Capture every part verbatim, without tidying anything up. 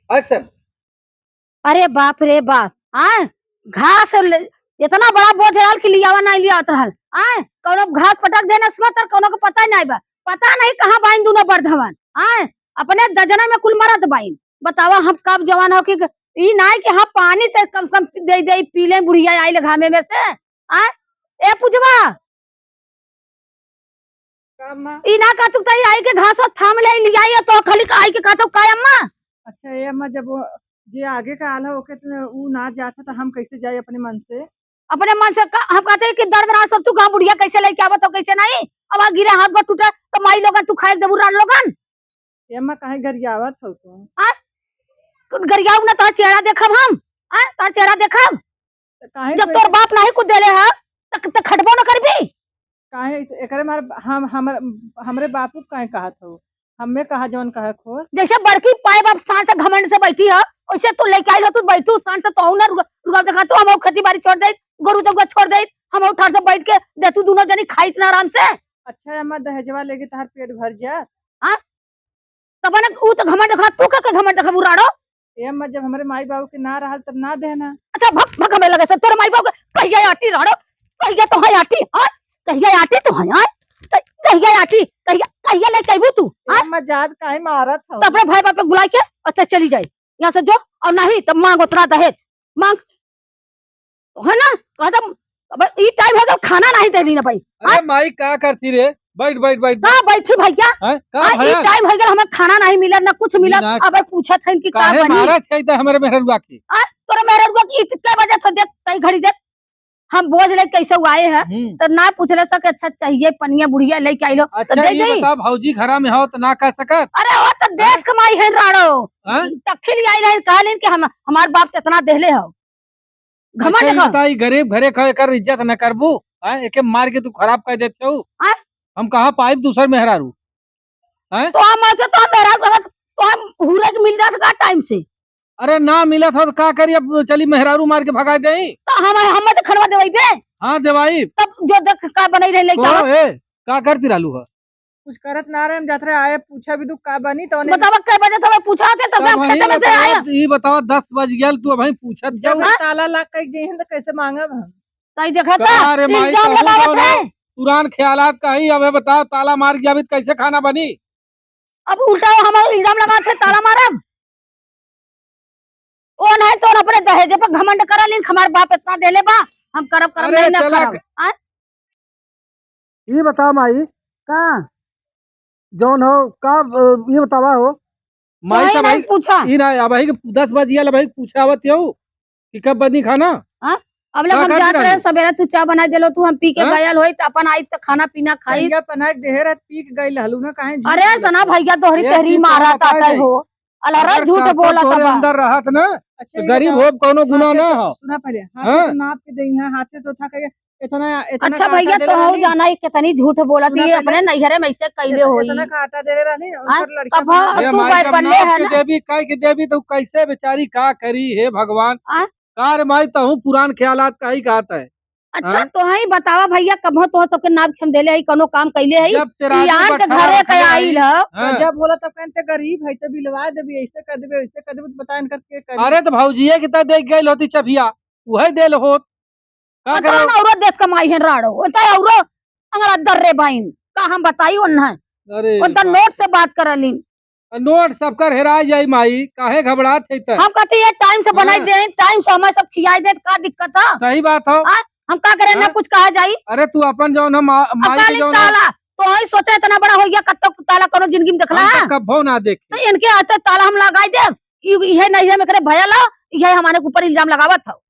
Action। अरे बाप रे बाप, आय, घास ले, इतना बड़ा बोझ रहल कि लियावा नाहीं लियावत रहल, आय, कौनो घास पटक देना सुबह तर कौनो के पता ही नाहीं बा, पता नाहीं कहाँ बाइन दुनो बरधवन, आय, अपने दजने में कुल मरत बाइन। बतावा हम कब जवान हो कि, ई नाहीं कि हाँ पानी ते कम से कम दे दे पी ले बुढ़िया आइल घामे में से, आय, ए पूजवा, का अम्मा? ई ना कहतू त आई के घासो थाम ले लियाई तो खाली आई के कहतू का अम्मा? अच्छा ए अम्मा, जब वो जे आगे का आल है ओके त ऊ ना जात है तो हम कैसे जाई अपने मन से? अपने मन से का, हम कहते हैं कि दर्द ना सब तू कहाँ बुढ़िया कैसे लेके आवा तो कैसे नहीं? अब आ गिरे हाथ गोड़ टूटे तो माई लोगन तू खाए देबू रान लोगन। ए अम्मा काहे गरियावत हो तू? आ? तू गरियाऊ ना तोहर चेहरा देखब हम? आ? तोहर चेहरा देखब? त काहे जब तोर बाप नाही कुछ देले ह, त, त खटबो न करबी। काहे ऐसे, एकरे मारे हम, हमर, हमरे बापू काहे कहत हो? हमें कहा जवन कहे खोर। जैसे बड़की पाए बाप शान से घमंड से बैठी ह, वैसे तू लेके आई हो, तू बैठू शान से, तोहू ना रुआ, रुआ देखा तू, हम खेती बाड़ी छोड़ दे, गोरू जगुआ छोड़ दे, हम ठार से बैठ के दे तू दोनों जनी खाई इतना आराम से। अच्छा, हमार दहेजवा लेके तहार पेट भर जा। हाँ? तब ना ऊ तो घमंड देखा, तू का, का घमंड देखा बुराड़ो? ए अम्मा, जब हमरे माई बाबू के ना रहल तब ना देहना। अच्छा, भक, भक हमें लगे से, तोरे माई बाबू के कहिया आटी राड़ो, कहिया तो है आटी, हाँ? कहिया आटी तो है, हाँ? क-, कहिया आटी, कहिया, कहिया लेके अइबू तू, ए हाँ? अम्मा, जात काहे मारत हो? तो अपने भाई बाप के बुलाए के, अच्छा, चली जाए यहाँ से जो, और नहीं, तब मांग उतना दहेज, मांग। है ना? कहता, अब ई टाइम हो गया, खाना नहीं देली ना भाई। अरे हाँ? माई, का करती रे? बैठ, बैठ, बैठ, का बैठ। बैठी भैया? हैं? का हाँ, ई भैया? टाइम हो गया, हमें खाना नहीं मिला, ना कुछ मिला। ना। अब पूछत है कि का काहे बनी? मारत है इधर हमरे मेहरुआ के? आ, तोरे मेहरुआ की इतने बजे से देख, तई घड़ी देख। हम बोझ ले कैसे आए हैं, हम्म। तो ना पूछले सके, अच्छा चाहिए पनिया बुढ़िया लेके आई लो, तो अच्छा, दे ये देई। बताओ, भौजी घरा में हो तो ना कह सकत? अरे वो तो देश हैं? कमाई है राड़ो। हैं? तखिल आई रहे, कहलिन कि हम, हमार बाप से इतना देहले हो। घमंड अच्छा, ई का? बताई, गरीब घरे का एकर इज्जत न करबू? हैं? एके मार के तू खराब कर देते हो। हैं? हम कहाँ पाइब दूसर मेहरारू? हैं? तो हम ऐसे तो हम मेहरारू का, तो हम हुरे के मिल जात का टाइम से? अरे ना मिलत हो तो का करी, अब चली मेहरारू मार के भगा देई। तो हम, हम तो खनवा देवाई बे। हाँ, देवाई। तब जो देख का बनाई रहे लइका तो हो। ए, का करती रहलू ह? कुछ करत ना रहे, हम जात रहे, आए पूछा भी तू का बनी, तो उन्हें बतावा, कै बजे तो मैं पूछा थे, तब तब हम वहीं खेते में से बतावा, आया। ई बतावा, दस बज गया, तू अबहीं पूछत जब जाऊ। ताला लाग के गए हैं, तो कैसे मांगब हम? तई देखा का था, रे माई, इल्जाम कहूँ लगावत कौन है। है? पुरान ख्यालात का ही, अबे बताओ, ताला मार के अभी कैसे खाना बनी? अब उल्टा हम इल्जाम लगावत है, ताला मारब। ओ नहीं तो अपने दहेजे पे घमंड करलिन, हमार बाप इतना देले बा, हम करब, करब, अरे नहीं ना चला करब। के। आय? ई बताओ माई, का? जौन हो, का, अ, ई बतावा हो। माई तोहई तब नहीं आई, पूछा। ई ना, अब आई के दस बज गया, अब आई पूछा आवत हो कि कब बनी खाना? हाँ? अब ले का हम करती जात रहे, रहलू? सवेरे तू चाह बना देलो, तू हम पी के हाँ? गयल होई, त अपन आई त खाना पीना खाई। कहिया बना के देहे रहत, पी के गइल हलू ना, काहे झूठ अरे बोलत तना हो? भैया तोहरी ये तेहरी चीज तो हम मारा बताए ताता नहीं। हो। अलहरा अगर झूठ ताकत बोला तोरे तबा। अंदर रहत ना, अच्छा, तो ये गरीब बताओ, होब, कौनो गुनाह हाथे ना से, हो। सुना पहले, हाथे हाँ? से नाप के देइहा, हाथे से उठा के इतना, इतना अच्छा का आटा भैया, देले तो हो रहनी? जाना ही कितनी झूठ बोलत सुना ही, पहले। अपने नैहरे में ऐसे कैले इतना, होई। इतना का आटा देले रहनी, हाँ? उनकर लड़किया कब बना के ए तू माई, बाय जब पन्ने नाप है के ना? देबी, काई के देबी, तो कैसे बेचारी का करी, हे भगवान? आ? का रे माई, तहूँ पुरान ख्यालात का ही कहत है? अच्छा, हाँ? तो ही बतावा भैया, कबो तो सबके नाप के हम देले हई, कौनो काम कैले हई? जब तेरा ई आन के बठार घरे के रखले हई। आइल ह। हाँ। जब बोला तब कहते गरीब है, तो बिलवा देबी, ऐसे कर देबी, वैसे कर देबी, तो बता इनकर के करी। अरे, तो भौजिए के तो देख गइल होती चभिया, उहे देल होत। का तो करे? कौन औरत देश कमाई है राड़ो? वो तो औरो अंगरा दर्रे बाइन। का हम बताई उन्हें? अरे वो तो बाप नोट रे। से बात करलिन। आ, नोट सबकर हेरा जाई माई, काहे घबरात है त? हम कहते ये टाइम से बनाई हाँ। दे, टाइम से हमें सब खियाई दे, का दिक्कत है? सही बात हो। आ, हम का करें, ना हाँ? कुछ कहा जाई? अरे तू अपन जौन हम मा-, अब माई के काली जौन है ताला, तो ही सोचे इतना बड़ा हो गया, कब तक ताला कोनो जिंदगी में देखला हम तो है? कब्बो ना देखे। तो इनके हाथे ताला हम लगाई दे, यू, ये नहीं है, एकरे भैया ला, ये हमारे ऊपर इल्जाम लगावत हो।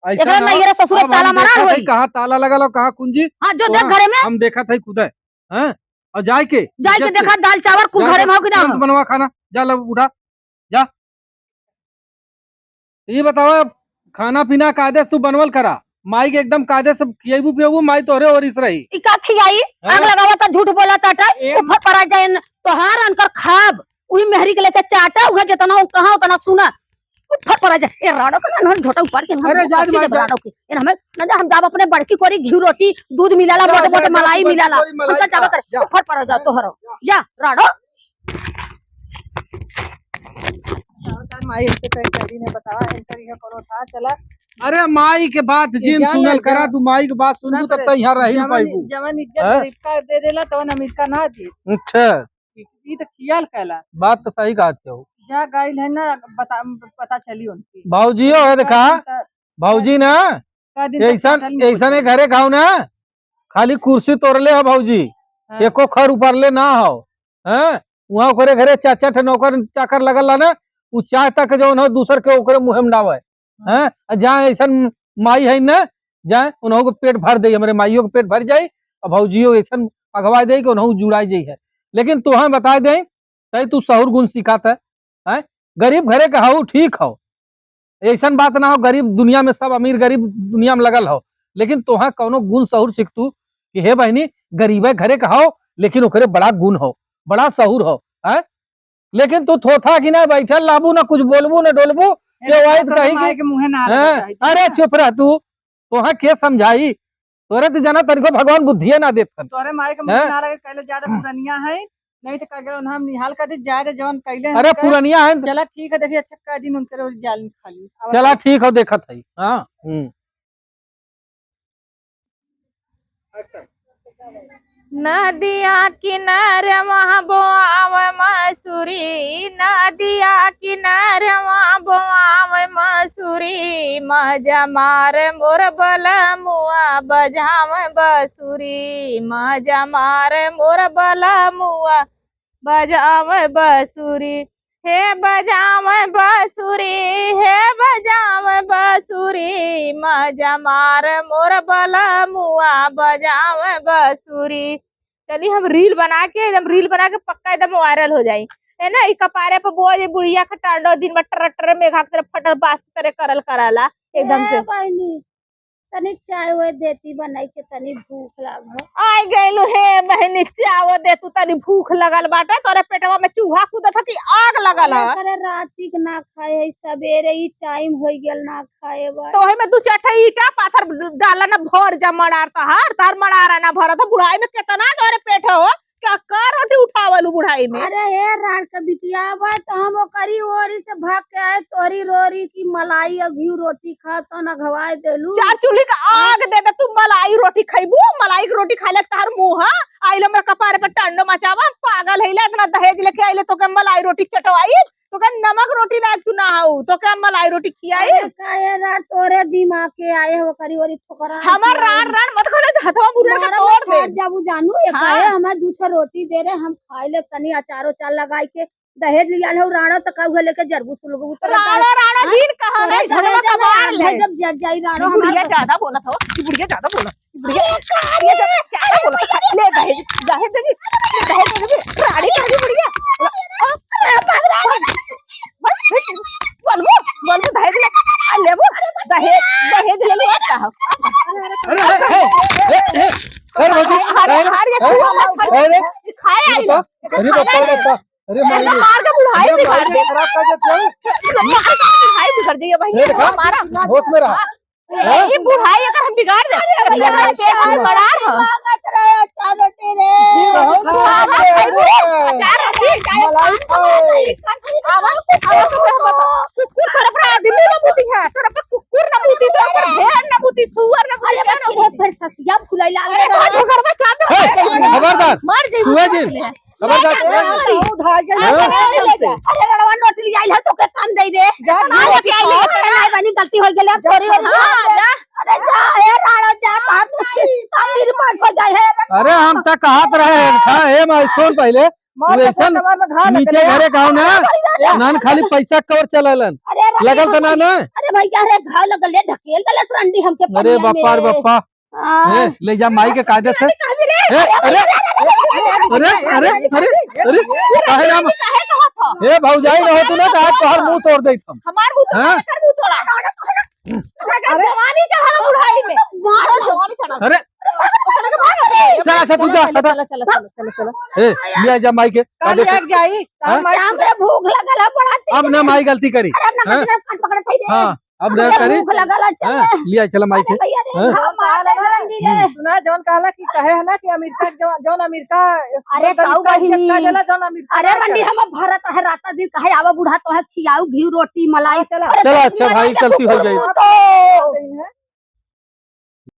ऐसा एकरे ना हो, नैहरे ससुरे अब ताला हम मारा देखत होई। हई, कहाँ ताला लगल हो, कहाँ कुंजी। हाँ, जो तो देख हाँ, घरे में। हम देखत हई खुदे। हैं? और जाए के, जाए के इज्जत से। देखा दाल चावल कुल जा, घरे जा, में हो कि ना तुरंत हो? बनवा खाना, जा लो उठा, जा। ये बतावा, खाना पीना कायदे से तू बनवल करा, माई के एकदम कायदे से खियाबू पियाबू, माई तोहरे ओरिस रही। ई का खियाई? हैं? आग लगावा ता, झूठ बोला ता, ए? ऊपर परा जाए न, तोहार अनकर खाब, उही मेहरी के लेके चाटा, उहे जितना उ कहा उतना सुना। ऊपर परा जाए। ए राड़ो के ना, ना झोटा उपाड़ के ना, अरे, जा सीधे मार, जा। राड़ो के। ए ना, हमें ना जा, हम जाब अपने बड़की कोरी घी रोटी, दूध मिलाला, जा, मोटे जा, मोटे जा, मलाई तू बड़की मिलाला। कोरी मलाई उनका जाबे खा, करे। जा। ऊपर परा जा तोहरो। जा। जा, राड़ो। माई हमसे कहीं कह दी नहीं बतावा, इनकर यह कोनो था चला। अरे माई के बात ये जिन जान सुनल ले, करा, जवन तू माई के बात सुनबू ना तब करे, तो यहाँ रही न जवन, पाइबू। जवन इज्जत हैं? गरीब का दे देला, तवन अमीर का ना दे। अच्छा। ई, ई तो खियाल कहला। बात तो सही कहत हो। जा गाइल है ना, बता, पता चली उनकी। भौजियो है देखा, का दिन का भौजी ना, का दिन तक ऐसन, काटल नहीं ऐसन पड़ता। घरे खाओ ना, खाली कुर्सी तोड़ले है भौजी, हाँ। एको खर ऊपरले ना हो, हैं? वहाँ ओकरे घरे चार चार ठे नौकर चाकर लगल रहा ना, उ चाय तक जौन हो दूसर के ओकरे मुँहे में डावे, हाँ। हैं? आ जहाँ ऐसन माई है ना, जहाँ उन्हों को पेट भर दे, हमरे माइयों को पेट भर जाई, और भौजियों ऐसन पकवा दे कि उन्हों जुड़ाई जाई है। लेकिन तुहें बता दें, चाहे तू सहूर गुण सिखात है, हैं? गरीब घरे के हऊ, ठीक हो, ऐसन बात ना हो, गरीब दुनिया में सब अमीर गरीब दुनिया में लगल हो, लेकिन तोहा कौनो गुण सहूर सीख तू कि हे बहनी, गरीबे घरे के हो, लेकिन ओकरे बड़ा गुण हो, बड़ा सहूर हो, हैं? लेकिन तू थोथा कि ना बैठल रहबू, ना कुछ बोलबू, ना डोलबू, ए, ये वाइद तोरे कही माई कि, के मुँहे ना हैं? लगे चाही। अरे चुप रह तू, तोहा के समझाई? तोरे तो जाना तनिको भगवान बुद्धिए ना देत हन। तोरे माई के मुँह हैं? ना लगे, कहले ज्यादा पुरनिया है, नहीं तो का गए हम निहाल कर दी, जाए दे जवन कहले हैं अरे उनके। पुरनिया है। चला ठीक है, देखिए अच्छा कह दिन उनके रोज जाल में खाली। अब चला बताओ। ठीक हो, देखत है। हाँ। हम्म। अच्छा। नदिया किनारे वहाँ बोआवे मसूरी, नदिया किनारे वहाँ बोआवे मसूरी, मजा मारे मोर बलमुआ बजावे बसुरी, मजा मारे मोर बलमुआ बजावे बसुरी, हे बजावे बसुरी, हे बजावे बसुरी, मजा मारे मोर बलमुआ बजावे बसुरी। चली हम reel बना के, एकदम reel बना के पक्का एकदम viral हो जाई, है ना? ई कपारे पे बोझ, ई बुढ़िया के टांडो दिन में टर टर मेघा के तरह फटल बांस के तरह करल कराला एकदम से। ए बहिनी, तनी चाय वाय देती बनाई के, तनी भूख लागल। आइ गइलू हे बहिनी, चाय दे तू, तनी भूख लगल बाटे, तोरे पेटवा में चूहा कूदत ह कि आग लगल ह? अरे, अरे, राती के ना खाए है, सबेरे ई time होइ गेल ना खाए बा। तो ओही में दू चार ठे ईटा पाथर डाला ना, भर जा मड़ार तहार, तहार मड़ारा ना भरत ह, बुढ़ाई में केतना तोरे पेट हो, का, का रोटी उठावलू बुढ़ाई में? अरे हे रात के बिटिया बा, तो हम ओकरी ओरी से भाग के आए, तोरी रोरी की मलाई और घी रोटी खा, तो न घवाए देलू। चार चूल्ही का आग दे दे, तू मलाई रोटी खइबू, मलाई की रोटी खाए लग तहार मुँह, आइल हमरा कपारे पर टांडो मचावा, पागल है, इतना दहेज लेके आइले, तोके मलाई रोटी चटवाई, तोके नमक रोटी ना, तू ना हऊ, तोके मलाई रोटी खियाई। अरे काहे ना तोरे दिमाग के आए हो, करी ओरी ठोकरा हमार के। रान रान मत करे, हथवा मुड़े के मारा तोड़ मत दे। फाड़ जाबू जानू, ये हाँ। काहे हमार दू ठो रोटी दे रहे, हम खाए ले तनी अचार उचार लगाई के, दहेज लिया हो राणो त का उहे लेके जरबू सुलगबू तोरा राणो, काहे? राणो हाँ? दिन कहाँ तोरा रही, झगड़ा दहेज का में मार आग ले। है जब जर जाई राणो हमार बुढ़िया तो। ज्यादा बोलत हो, ई बुढ़िया ज्यादा बोलत। बुढ़िया, ये बुढ़िया ज्यादा बोलत। ले दहेज, दहेज दे, ले दहेज दे, रानी, रानी बुढ़िया। बोलबो, बोलबो दहेज ले, आ लेबो, दहेज, दहेज ले लो, आ कहा। अरे, ए, ए, ए, ए, ए, भौजी, अरे, अरे, हार गया, अरे, तू मत अरे, खाए आई बता, ना। अरे, बता, बता, अरे, मार अरे, दे। मार के बुढ़ाई अरे, बिगाड़ मार दे। दे, खराब कर देते हो। मार के बुढ़ाई बिगड़ जाइए भाई, ये देखा, मारा। होश में रहा। हाँ। हाँ? ये बुढ़ाई अगर हम बिगाड़ दे, अरे, अरे, अरे, अरे, पेट में अरे, बड़ा रहा। लागत रहे, अच्छा बेटे रे। ये बहुत हाँ, खराब है, खाइबू, अरे। अचार रखी, मलाई खाए। आवा, आवा, तो क्या बताओ? कुकुर तोरा पर आदमी ना बूती है, तोरा पर कुकुर ना बूती, तोरा पर भेड़ ना बूती, सुअर ना बूती, अरे, क्या ना बूती? फिर ससिया फुलाई लाग अरे, रहा है। बहुत घरवा चांद ए, खबरदार। मर जाई, छुए मर जिन। जाई। खबरदार, ए, छुए जिन। बहुत भाग गया। अरे, हाँ? अरे, अरे, अरे, अरे, रवा नोट लिया है, तो के काम दे दे। जा, ना, जा, ये क्या, ये जा। करे ना, बनी गलती हो गई, अब जा, थोड़ी हो। जा, हाँ, जा। जा। अरे, जा, ए, राणा, जा, बाप रे, तमीर पास हो जाए है। अरे, हम त कहत रहे, था, ए, माई, सुन पहिले, मार तू के ऐसन कमर में घाव लग नीचे गया। घरे गाँव ना, अरे, अरे, नान खाली पैसा कवर चलालन। अरे, अरे, लगल त ना, ना? अरे भैया, अरे घाव लगल रे, ढकेल देलस रंडी हमके अरे पनिया बापा रे में। बापा। हाँ। ए, ले जा माई के कायदे से। अरे, कहबी रे, ए, अरे, अरे, अरे, अरे, अरे, अरे, काहे राम? काहे कहत हो? ए, भौजाई रहो तू ना, तो आज तोहर मुंह तोड़ देत हम। हमार मुंह तोड़ा, हाँ? एकर मुंह तोड़ा। अरे, जवानी चढ़ल बुढ़ाई में। मारो जवानी चढ़ल। अरे, चला, चला, तू जा, चला, हटा। चला, चला, चला, चला, चला। ए, लिया जा माई के। का कायदे से। लिया जाई? हाँ? माई हमरे भूख लगल है बड़ा तेज। अब ना माई गलती करी। अरे, अब ना हाँ? गलती कर, पकड़, पकड़, हाँ, अब ना अरे, करी। भूख लगल है, चल हाँ, रे। लिया चला माई के। अरे, भैया रे, हाँ? हाँ, मार दे, मार दे। सुना, जौन कहला कि कहे है ना कि अमेरिका के जौन, जौन अमेरिका अरे जौन ताऊ तरीका बहिनी। चक्का देला, जौन अमेरिका अरे ना बंडी, करे। हम भरत रहे राता दिन, कहे आवा बूढ़ा, तोहे खियाऊ घी रोटी मलाई। हाँ, चला। अरे चला, बंडी, अच्छा भाई, अरे चलती हो गई। तू तो